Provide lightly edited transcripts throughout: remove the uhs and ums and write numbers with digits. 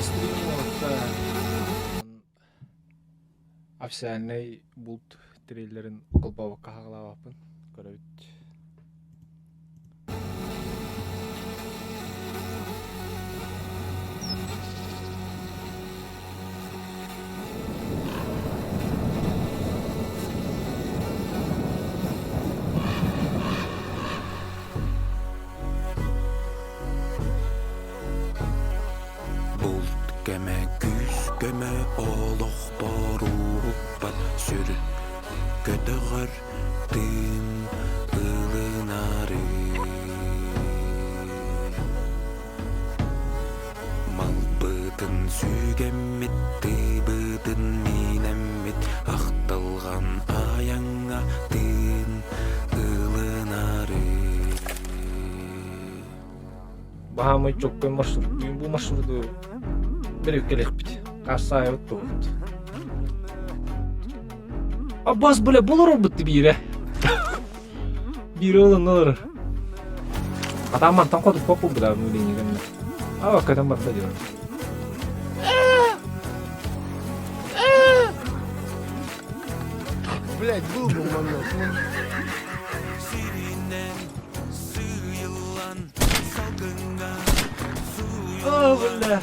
Стрим уолаттар официальнай булт трейлерин холбообокко хаҕылаабаппын көрөбүт. Булт кэмэ күүс көмө олохпор уһукпат сүр көтөҕөр тыын ылынары Малбытын сүгэммит, тыыбытын миинэммит, ахтылҕан айаҥҥа тыын ылынары. Баһаамай чоккой маршрут. Бүгүн бу маршруту бэриккэлиэхпит. Кассаайабыт туһут. Аббас, бля, бұл олорбут биирэ. Биирэ ол олорор. Атаам мантан хотуппа кулбута ну линигэн. А, көтөн барда диyor. Блять, был бы момент. О, бля.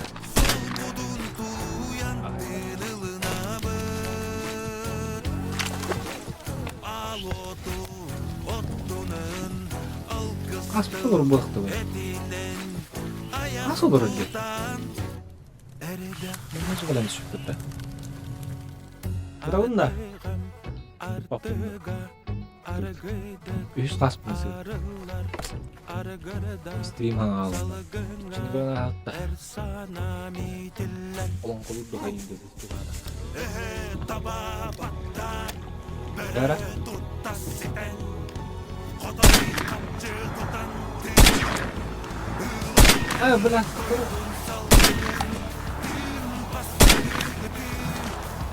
Хаспыт олорор буолахтыбын. Хас олорор диэн? Маны кэлэн сүппүттэ. Кытабын да. Үһүс хаспын сыы. Стрим хаҥаалынна. Иччини көрөн ааһытта. Олоҥхолуур духайын деді туһаана. Дара. А, бля.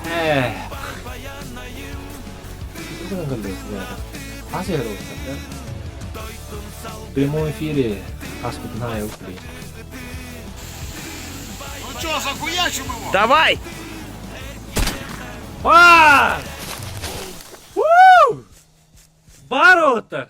Э. В прямом эфире Хаспутная Украина. Ну что, захуячим его? Давай! А! Уу! Баар уолаттар!